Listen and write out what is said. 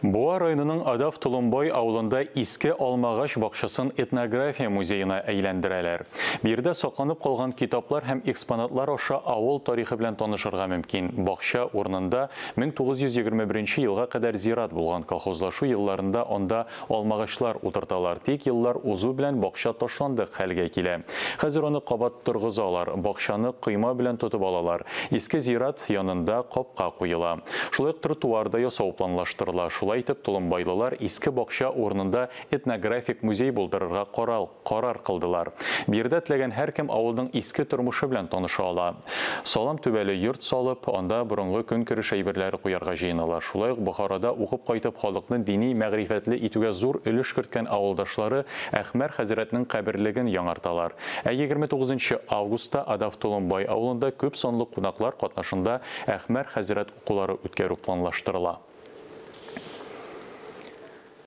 Буа районының Адав Толымбай авылында иске алмагач бакчасын этнография музеена әйләндерәләр. Биредә сакланып калган китаплар һәм экспонатлар аша авыл тарихы белән танышырга мөмкин. Бакча урынында 1921 елга кадәр зират булган. Колхозлашу елларында анда алмагачлар утырталар. Тик еллар узу белән бакча ташландык хәлгә килә. Хәзер аны кабат торгызалар. Бакчаны койма белән тотып алалар. Иске зират янында капка куела. Шулай ук тротуар да ясау планлаштырыла. Шулай итеп, толымбайлылар иске бакча урынында этнографик музей булдырырга карар кылдылар. Биредә теләгән һәркем авылның иске тормышы белән таныша ала. Салам түбәле йорт салып, анда борынгы көнкүреш әйберләре куярга җыеналар. Шулай ук Бохарада укып кайтып, халыкны дини мәгърифәтле итүгә зур өлеш керткән авылдашлары Әхмәр хәзрәтнең каберлеген яңарталар. Ә 29 августта Адав Толымбай авылында күп санлы кунаклар катнашында Әхмәр хәзрәт укулары үткәрү планлаштырыла.